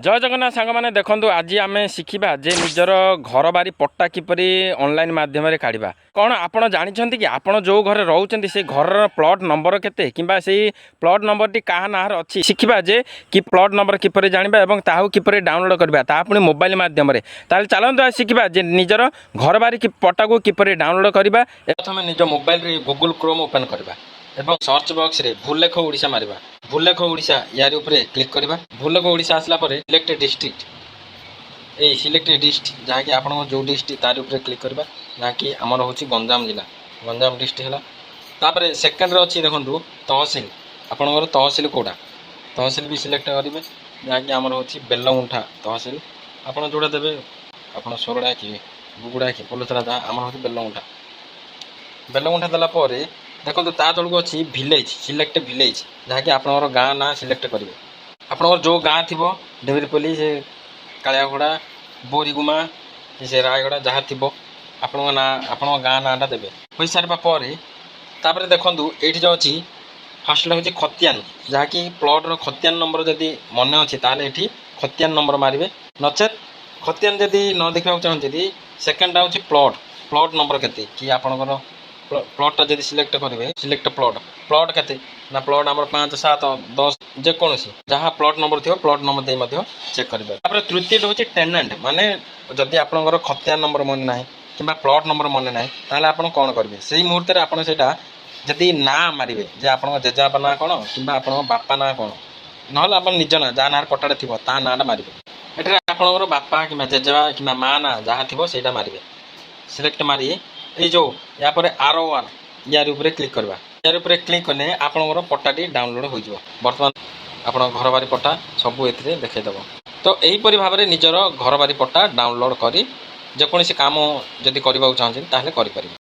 ଜୟ ଜଗନ୍ନାଥ ସାଙ୍ଗମାନେ, ଦେଖନ୍ତୁ, ଆଜି ଆମେ ଶିଖିବା ଯେ ନିଜର ଘରବାରି ପଟ୍ଟା କିପରି ଅନଲାଇନ୍ ମାଧ୍ୟମରେ କାଢ଼ିବା। କ'ଣ ଆପଣ ଜାଣିଛନ୍ତି କି, ଆପଣ ଯେଉଁ ଘରେ ରହୁଛନ୍ତି ସେଇ ଘରର ପ୍ଲଟ୍ ନମ୍ବର କେତେ କିମ୍ବା ସେଇ ପ୍ଲଟ୍ ନମ୍ବରଟି କାହା ନାଁରେ ଅଛି? ଶିଖିବା ଯେ କି ପ୍ଲଟ୍ ନମ୍ବର କିପରି ଜାଣିବା ଏବଂ ତାହାକୁ କିପରି ଡାଉନଲୋଡ଼ କରିବା, ତାହା ପୁଣି ମୋବାଇଲ ମାଧ୍ୟମରେ। ତାହେଲେ ଚାଲନ୍ତୁ, ଆଜି ଶିଖିବା ଯେ ନିଜର ଘରବାରି ପଟ୍ଟାକୁ କିପରି ଡାଉନଲୋଡ଼ କରିବା। ପ୍ରଥମେ ନିଜ ମୋବାଇଲରେ ଗୁଗୁଲ କ୍ରୋମ୍ ଓପେନ୍ କରିବା ଏବଂ ସର୍ଚ୍ଚ ବକ୍ସରେ ଭୂଲେଖ ଓଡ଼ିଶା ମାରିବା। ଭୂଲେଖ ଓଡ଼ିଶା, ୟାରି ଉପରେ କ୍ଲିକ୍ କରିବା। ଭୂଲେଖ ଓଡ଼ିଶା ଆସିଲା ପରେ ସିଲେକ୍ଟ ଡିଷ୍ଟ୍ରିକ୍ଟ, ଏଇ ସିଲେକ୍ଟ ଡିଷ୍ଟ୍ରିକ୍ଟ, ଯାହାକି ଆପଣଙ୍କ ଯେଉଁ ଡିଷ୍ଟ୍ରିକ୍ଟ ତାରି ଉପରେ କ୍ଲିକ୍ କରିବା, ଯାହାକି ଆମର ହେଉଛି ଗଞ୍ଜାମ ଜିଲ୍ଲା, ଗଞ୍ଜାମ ଡିଷ୍ଟ୍ରିକ୍ଟ ହେଲା। ତାପରେ ସେକେଣ୍ଡରେ ଅଛି ଦେଖନ୍ତୁ ତହସିଲ। ଆପଣଙ୍କର ତହସିଲ କେଉଁଟା, ତହସିଲ ବି ସିଲେକ୍ଟ କରିବେ, ଯାହାକି ଆମର ହେଉଛି ବେଲଗୁଣ୍ଠା ତହସିଲ। ଆପଣ ଯେଉଁଟା ଦେବେ, ଆପଣ ସୋରଡ଼ା କି ବୁଗୁଡ଼ା କି ପୋଲସରା, ଯାହା, ଆମର ହେଉଛି ବେଲଗୁଣ୍ଠା। ବେଲଗୁଣ୍ଠା ଦେଲା ପରେ ଦେଖନ୍ତୁ, ତା ତଳକୁ ଅଛି ଭିଲେଜ୍, ସିଲେକ୍ଟ ଭିଲେଜ୍, ଯାହାକି ଆପଣଙ୍କର ଗାଁ ନାଁ ସିଲେକ୍ଟ କରିବେ। ଆପଣଙ୍କର ଯେଉଁ ଗାଁ ଥିବ, ଡେବିରିପଲ୍ଲୀ, ସେ କାଳିଆଘୋଡ଼ା, ବୋରିଗୁମା କି ସେ ରାୟଗଡ଼ା, ଯାହା ଥିବ ଆପଣଙ୍କ ନାଁ, ଆପଣଙ୍କ ଗାଁ ନାଁଟା ଦେବେ। ହୋଇସାରିବା ପରେ ତାପରେ ଦେଖନ୍ତୁ, ଏଇଠି ଯେଉଁ ଅଛି, ଫାର୍ଷ୍ଟଟା ହେଉଛି ଖତିଆନ, ଯାହାକି ପ୍ଲଟ୍ର ଖତିଆନ ନମ୍ବର ଯଦି ମନେ ଅଛି, ତାହେଲେ ଏଠି ଖତିଆନ ନମ୍ବର ମାରିବେ। ନଚେତ୍ ଖତିଆନ ଯଦି ନ ଦେଖିବାକୁ ଚାହୁଁଛନ୍ତି, ସେକେଣ୍ଡଟା ହେଉଛି ପ୍ଲଟ୍। ପ୍ଲଟ୍ ନମ୍ବର କେତେ କି ଆପଣଙ୍କର ପ୍ଲଟ୍ଟା ଯଦି ସିଲେକ୍ଟ କରିବେ, ସିଲେକ୍ଟ ପ୍ଲଟ୍, ପ୍ଲଟ୍ କେତେ ନା ପ୍ଲଟ୍ ଆମର 5, 7, 10, ଯେକୌଣସି ଯାହା ପ୍ଲଟ୍ ନମ୍ବର ଥିବ, ପ୍ଲଟ୍ ନମ୍ବର ଦେଇ ମଧ୍ୟ ଚେକ୍ କରିପାରିବେ। ତାପରେ ତୃତୀୟଟି ହେଉଛି ଟେନାଣ୍ଟ, ମାନେ ଯଦି ଆପଣଙ୍କର ଖତିଆନ ନମ୍ବର ମନେ ନାହିଁ କିମ୍ବା ପ୍ଲଟ୍ ନମ୍ବର ମନେ ନାହିଁ, ତାହେଲେ ଆପଣ କ'ଣ କରିବେ? ସେଇ ମୁହୂର୍ତ୍ତରେ ଆପଣ ସେଇଟା ଯଦି ନାଁ ମାରିବେ ଯେ ଆପଣଙ୍କ ଜେଜେବାପା ନାଁ କ'ଣ କିମ୍ବା ଆପଣଙ୍କ ବାପା ନାଁ କ'ଣ, ନହେଲେ ଆପଣ ନିଜ ନାଁ, ଯାହା ନାଁରେ ପଟ୍ଟାଟା ଥିବ ତା ନାଁଟା ମାରିବେ। ଏଠାରେ ଆପଣଙ୍କର ବାପା କିମ୍ବା ଜେଜେବା କିମ୍ବା ମା ନାଁ ଯାହା ଥିବ, ସେଇଟା ମାରିବେ। ସିଲେକ୍ଟ ମାରି ଏଇ ଯେଉଁ ୟା ପରେ ଆର ଓ ଆର୍, ୟାରି ଉପରେ କ୍ଲିକ୍ କରିବା। ୟାରି ଉପରେ କ୍ଲିକ୍ କଲେ ଆପଣଙ୍କର ପଟ୍ଟାଟି ଡାଉନଲୋଡ଼ ହୋଇଯିବ। ବର୍ତ୍ତମାନ ଆପଣଙ୍କ ଘରବାରି ପଟ୍ଟା ସବୁ ଏଥିରେ ଦେଖାଇଦେବ। ତ ଏହିପରି ଭାବରେ ନିଜର ଘରବାରି ପଟ୍ଟା ଡାଉନଲୋଡ଼ କରି ଯେକୌଣସି କାମ ଯଦି କରିବାକୁ ଚାହୁଁଛନ୍ତି, ତାହେଲେ କରିପାରିବେ।